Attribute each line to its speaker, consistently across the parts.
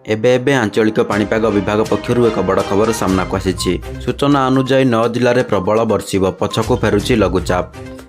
Speaker 1: ଏବେ ଏବେ ଆଞ୍ଚଳିକ ପାଣିପାଗ ବିଭାଗ ପକ୍ଷରୁ ଏକ ବଡ଼ ଖବର ସାମ୍ନାକୁ ଆସିଛି। ସୂଚନା ଅନୁଯାୟୀ, ନଅ ଜିଲ୍ଲାରେ ପ୍ରବଳ ବର୍ଷିବ, ପଛକୁ ଫେରୁଛି ଲଘୁଚାପ।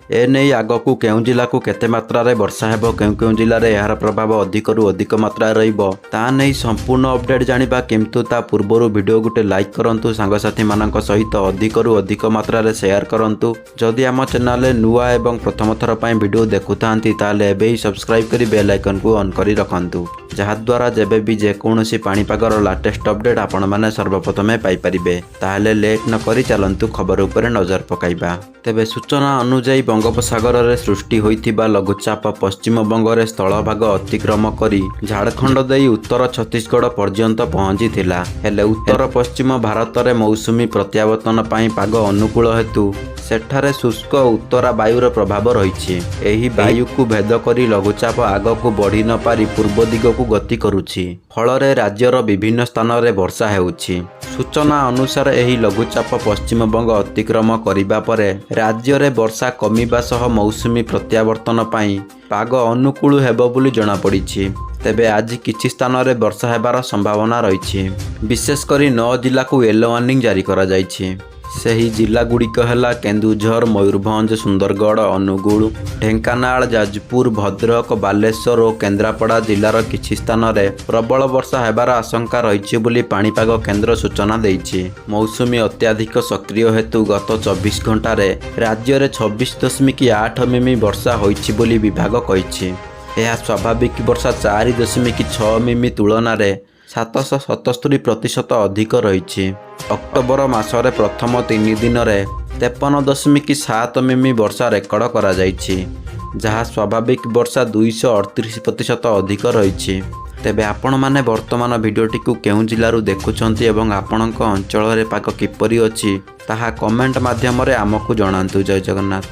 Speaker 1: ଏନେଇ ଆଗକୁ କେଉଁ ଜିଲ୍ଲାକୁ କେତେ ମାତ୍ରାରେ ବର୍ଷା ହେବ, କେଉଁ କେଉଁ ଜିଲ୍ଲାରେ ଏହାର ପ୍ରଭାବ ଅଧିକରୁ ଅଧିକ ମାତ୍ରାରେ ରହିବ, ତା ନେଇ ସମ୍ପୂର୍ଣ୍ଣ ଅପଡେଟ୍ ଜାଣିବା। କିନ୍ତୁ ତା ପୂର୍ବରୁ ଭିଡ଼ିଓ ଗୋଟେ ଲାଇକ୍ କରନ୍ତୁ, ସାଙ୍ଗସାଥିମାନଙ୍କ ସହିତ ଅଧିକରୁ ଅଧିକ ମାତ୍ରାରେ ସେୟାର କରନ୍ତୁ। ଯଦି ଆମ ଚ୍ୟାନେଲରେ ନୂଆ ଏବଂ ପ୍ରଥମ ଥର ପାଇଁ ଭିଡ଼ିଓ ଦେଖୁଥାନ୍ତି, ତାହେଲେ ଏବେ ହିଁ ସବସ୍କ୍ରାଇବ୍ କରି ବେଲ୍ ଆଇକନ୍କୁ ଅନ୍ କରି ରଖନ୍ତୁ, ଯାହାଦ୍ୱାରା ଯେବେ ବି ଯେକୌଣସି ପାଣିପାଗର ଲାଟେଷ୍ଟ ଅପଡେଟ୍ ଆପଣମାନେ ସର୍ବପ୍ରଥମେ ପାଇପାରିବେ। ତାହେଲେ ଲେଟ୍ ନକରି ଚାଲନ୍ତୁ ଖବର ଉପରେ ନଜର ପକାଇବା। ତେବେ ସୂଚନା ଅନୁଯାୟୀ, ବଙ୍ଗୋପସାଗରରେ ସୃଷ୍ଟି ହୋଇଥିବା ଲଘୁଚାପ ପଶ୍ଚିମବଙ୍ଗରେ ସ୍ଥଳଭାଗ ଅତିକ୍ରମ କରି ଝାଡ଼ଖଣ୍ଡ ଦେଇ ଉତ୍ତର ଛତିଶଗଡ଼ ପର୍ଯ୍ୟନ୍ତ ପହଞ୍ଚିଥିଲା। ହେଲେ ଉତ୍ତର ପଶ୍ଚିମ ଭାରତରେ ମୌସୁମୀ ପ୍ରତ୍ୟାବର୍ତ୍ତନ ପାଇଁ ପାଗ ଅନୁକୂଳ ହେତୁ ସେଠାରେ ଶୁଷ୍କ ଉତ୍ତରା ବାୟୁର ପ୍ରଭାବ ରହିଛି। ଏହି ବାୟୁକୁ ଭେଦ କରି ଲଘୁଚାପ ଆଗକୁ ବଢ଼ି ନପାରି ପୂର୍ବ ଦିଗକୁ ଗତି କରୁଛି। ଫଳରେ ରାଜ୍ୟର ବିଭିନ୍ନ ସ୍ଥାନରେ ବର୍ଷା ହେଉଛି। ସୂଚନା ଅନୁସାରେ, ଏହି ଲଘୁଚାପ ପଶ୍ଚିମବଙ୍ଗ ଅତିକ୍ରମ କରିବା ପରେ ରାଜ୍ୟରେ ବର୍ଷା କମିବା ସହ ମୌସୁମୀ ପ୍ରତ୍ୟାବର୍ତ୍ତନ ପାଇଁ ପାଗ ଅନୁକୂଳ ହେବ ବୋଲି ଜଣାପଡ଼ିଛି। ତେବେ ଆଜି କିଛି ସ୍ଥାନରେ ବର୍ଷା ହେବାର ସମ୍ଭାବନା ରହିଛି। ବିଶେଷ କରି ନଅ ଜିଲ୍ଲାକୁ ୟେଲୋ ୱାର୍ଣ୍ଣିଂ ଜାରି କରାଯାଇଛି। ସେହି ଜିଲ୍ଲାଗୁଡ଼ିକ ହେଲା କେନ୍ଦୁଝର, ମୟୂରଭଞ୍ଜ, ସୁନ୍ଦରଗଡ଼, ଅନୁଗୁଳ, ଢେଙ୍କାନାଳ, ଯାଜପୁର, ଭଦ୍ରକ, ବାଲେଶ୍ୱର ଓ କେନ୍ଦ୍ରାପଡ଼ା ଜିଲ୍ଲାର କିଛି ସ୍ଥାନରେ ପ୍ରବଳ ବର୍ଷା ହେବାର ଆଶଙ୍କା ରହିଛି ବୋଲି ପାଣିପାଗ କେନ୍ଦ୍ର ସୂଚନା ଦେଇଛି। ମୌସୁମୀ ଅତ୍ୟଧିକ ସକ୍ରିୟ ହେତୁ ଗତ 24 ଘଣ୍ଟାରେ ରାଜ୍ୟରେ 26.8 ମିମି ବର୍ଷା ହୋଇଛି ବୋଲି ବିଭାଗ କହିଛି। ଏହା ସ୍ୱାଭାବିକ ବର୍ଷା 4.6 ମିମି ତୁଳନାରେ 777% ଅଧିକ ରହିଛି। ଅକ୍ଟୋବର ମାସରେ ପ୍ରଥମ 3 ଦିନରେ 53.7 ମିମି ବର୍ଷା ରେକର୍ଡ କରାଯାଇଛି, ଯାହା ସ୍ୱାଭାବିକ ବର୍ଷା 238% ଅଧିକ ରହିଛି। ତେବେ ଆପଣମାନେ ବର୍ତ୍ତମାନ ଭିଡ଼ିଓଟିକୁ କେଉଁ ଜିଲ୍ଲାରୁ ଦେଖୁଛନ୍ତି ଏବଂ ଆପଣଙ୍କ ଅଞ୍ଚଳରେ ପାଗ କିପରି ଅଛି, ତାହା କମେଣ୍ଟ ମାଧ୍ୟମରେ ଆମକୁ ଜଣାନ୍ତୁ। ଜୟ ଜଗନ୍ନାଥ।